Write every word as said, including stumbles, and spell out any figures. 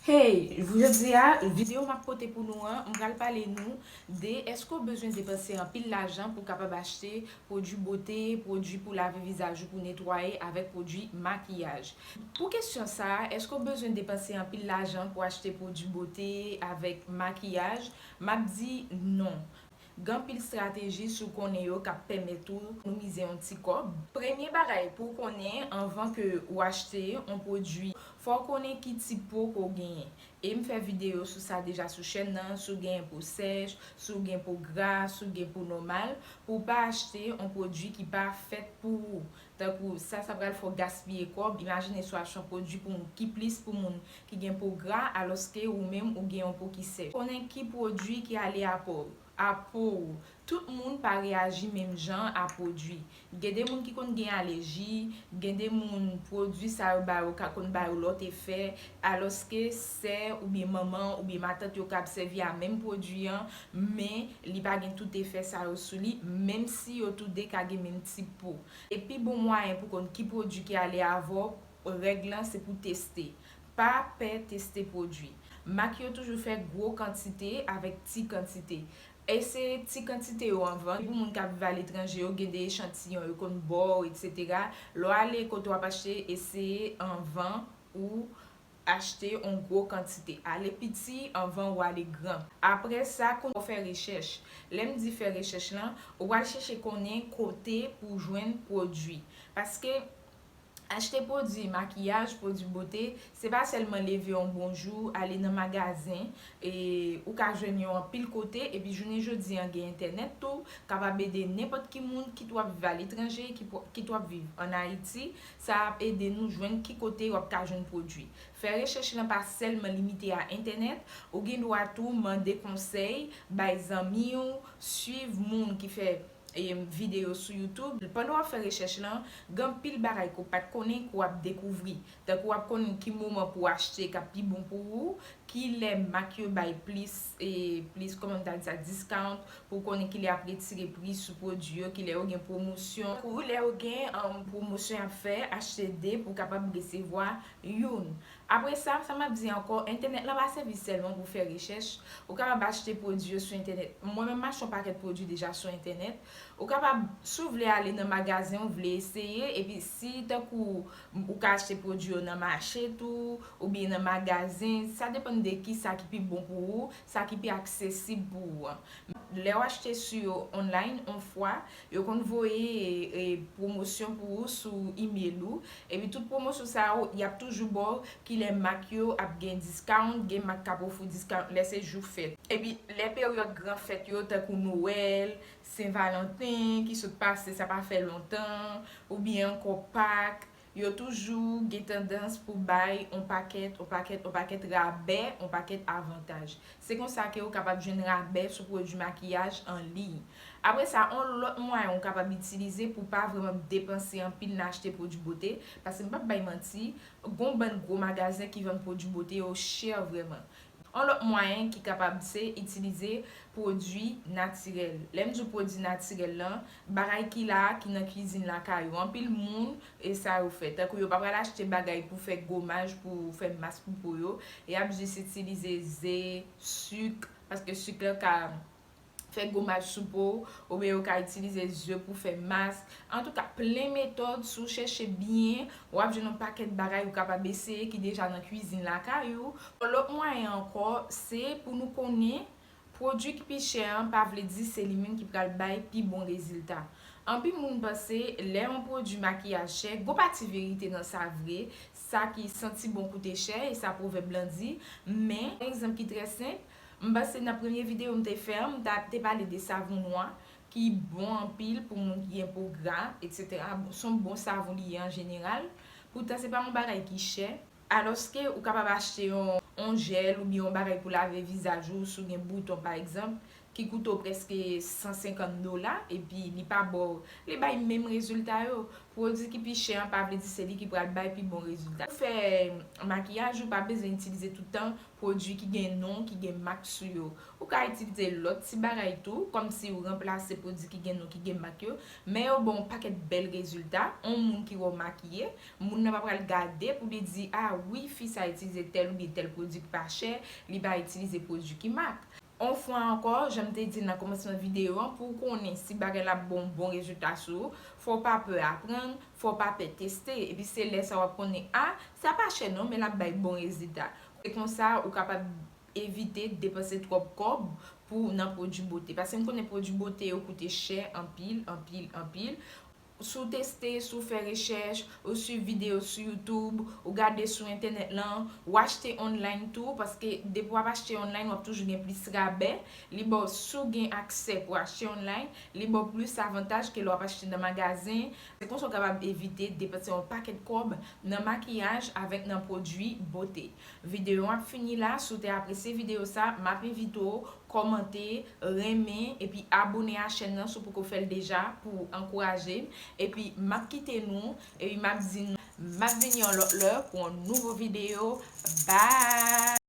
Hey, jodi a, videyo m ap pote pou nou an, m pral pale nou de èske w bezwen depanse anpil lajan pou w kapab achte pwodui bote, pwodui pou lave vizaj ou, pou netwaye, avèk pwodui makiyaj. Pou kesyon sa a, èske w bezwen depanse anpil lajan pou achte pwodui bote avèk makiyaj? M ap di non. Gen anpil estrateji si w konnen yo k ap pèmèt ou ekonomize yon ti kòb. Premye bagay pou w konnen anvan ke w achte yon pwodui, fò w konnen ki tip po ke w genyen. E m fè videyo sou sa deja sou chèn nan, si w genyen po sèch, si w gen po gra, si w gen po nòmal, pou w pa achte yon pwodui ki pa fèt pou ou. Tankou sa, sa pral fè w gaspiye kòb. Imajine si w achte yon pwodui pou moun ki plis pou moun ki gen po gra, alòske ou menm ou gen yon po ki sèch. Konnen ki pwodui ki ale a po w. A po w. Tout moun pa reyaji menm jan a pwodui. Gen de moun ki konn gen alèji, gen de moun pwodui sa yo ba yo ka konn ba yo lòt efè, alòske sè oubyen manman oubyen matant yo kab sèvi a menm pwodui an, men li pa gen tout efè sa yo sou li, menm si yo toude ka gen menm tip po. E pi bon mwayen pou konn ki pwodui ki ale avè w, règ lan se pou teste. Pa pè teste pwodui. Mak yo toujou fè gwo kantite avèk ti kantite. Eseye ti kantite yo anvan. Pou moun k ap viv aletranje yo, gen de echantiyon yo konn ba w, etsetera. Lè w ale kote w ap achte, eseye anvan ou achte yon gwo kantite. Ale piti anvan ou ale gran. Apre sa, kounye a w fè rechèch. Lè m di fè rechèch lan, ou pral chèche konnen kote pou w jwenn pwodui. Paske achte pwodui makiyaj, pwodui bote, se pa sèlman leve yon bon jou, ale nan magazen, e ou ka jwenn yo anpil kote, epi jounen jodi an gen entènèt tou, kapab ede nenpòt ki moun, kit w ap viv aletranje, ki pw-, kit w ap viv ann Ayiti, sa ap ede nou jwenn ki kote w ap ka jwenn pwodui. Fè rechèch lan pa sèlman limite a entènèt, ou gen dwa tou mande konsèy, bay zanmi w, swiv moun ki fè e, videyo sou YouTube. Pandan w ap fè rechèch lan, gen anpil bagay ke w pa t konnen ke w ap dekouvri. Tankou w ap konnen ki moman pou w achte k ap pi bon pou ou, ki lè mak yo bay plis, e, plis, kòman m ta di sa, discount, pou w konnen ki lè y ap retire pri sou pwodui yo, ki lè yo gen pwomosyon. Tankou lè yo gen, um, pwomosyon y ap fè, achte de pou w kapab resevwa youn. Apre sa, sa m ap di ankò, entènèt lan pa sèvi sèlman pou fè rechèch. Ou kapab achte pwodui yo sou entènèt. Mwen menm, m achte yon pakèt pwodui deja sou entènèt. Ou kapab, si w vle ale nan magazen, w vle eseye, epi si tankou ou ka achte pwodui yo nan mache tou, oubyen nan magazen, sa depann de kisa ki pi bon pou ou, sa ki pi aksesib pou ou an. Lè w achte sou yo online, yon fwa, yo konn voye, e, pwomosyon pou ou sou email ou. Epi tout pwomosyon sa yo, y ap toujou ba w kilè mak yo ap gen discount, gen mak k ap ofri discount lè se jou fèt. Epi lè peryòd gran fèt yo, tankou Nwèl, Sen Valanten, ki sot pase, sa pa fè lontan, oubyen ankò Pak, yo toujou gen tandans pou bay on pakèt, on pakèt, on pakèt rabè, on pakèt avantaj. Se konsa ke ou kapab jwenn rabè sou pwodui makiyaj an liy. Apre sa, on lòt mwayen ou kapab itilize pou pa vrèman depanse anpil nan achte pwodui bote, paske m p ap bay manti, gon bann gwo magazen ki vann pwodui bote yo chè vrèman. On lòt mwayen ki kapab se itilize pwodui natirèl. Lè m di w pwodui natirèl lan, bagay ki la, ki nan kwizin lakay ou. Anpil moun, e sa yo fè. Tankou yo pa pral achte bagay pou fè gomaj, pou fè mask pou po yo. Y ap jis itilize ze, sik, paske sik lan ka fè gomaj sou po, oubyen yo ka itilize ze pou fè mask. Antouka, plen metòd, si w chèche byen, w ap jwenn yon pakèt bagay ou kapab eseye ki deja nan kwizin lakay ou. Yon lòt mwayen ankò, se pou nou konnen pwodui ki pi chè an pa vle di se li menm ki pral bay pi bon rezilta. Anpil moun panse lè yon pwodui makiyaj chè, gon pati verite nan sa vre, sa ki santi bon koute chè, e sa pwovèb lan di, men, yon egzanp ki trè senp, m panse nan premye videyo m te fè an, m ta, te pale de savon nwa, ki bon anpil pou moun ki gen po gra, etsetera. Se yon bon savon li ye an jeneral. Poutan, se pa yon bagay ki chè. Alòske, ou kapab achte yon, yon jèl oubyen yon bagay pou lave vizaj ou, si w gen bouton, pa egzanp, ki koute w prèske san senkant dola, epi li pa ba w, li bay menm rezilta yo. Pwodui ki pi chè an pa vle di se li ki pral bay pi bon rezilta. Pou fè makiyaj, ou pa bezwen itilize tout tan pwodui ki gen non, ki gen mak sou yo. Ou ka itilize lòt ti bagay tou, kòmsi ou ranplase pwodui ki gen non, ki gen mak yo, men yo ba w yon pakèt bèl rezilta. Yon moun ki wè w makiye, moun nan pa pral gade pou li di, a wi, fi sa itilize tèl oubyen tèl pwodui ki pa chè, li pa itilize pwodui ki mak. Yon fwa ankò, jan m te di l nan kòmansman videyo an, pou w konnen si bagay la ap ba w bon rezilta sou ou, fò w pa pè aprann, fò w pa pè teste. Epi se lè sa w ap konnen, a, sa pa chè non, men l ap bay bon rezilta. Se konsa, ou kapab evite depanse twòp kòb pou nan pwodui bote. Paske m konnen pwodui bote yo koute chè anpil, anpil, anpil. Si w teste, si w fè rechèch, ou swiv videyo sou YouTube, ou gade sou entènèt lan, ou achte online tou, paske depi w ap achte online, w ap toujou gen plis rabè. Li ba w, si w gen aksè pou achte online, li ba w plis avantaj ke lè w ap achte nan magazen. Se konsa w kapab evite depanse yon pakèt kòb nan makiyaj avèk nan pwodui bote. Videyo an ap fini la. Si w te apresye videyo sa, m ap envite w kòmante, renmen, epi abone a chèn nan si w poko fè l deja pou ankouraje m. Epi m ap kite nou, epi m ap di nou, m ap vini yon lòt lè pou yon nouvo videyo. Bye!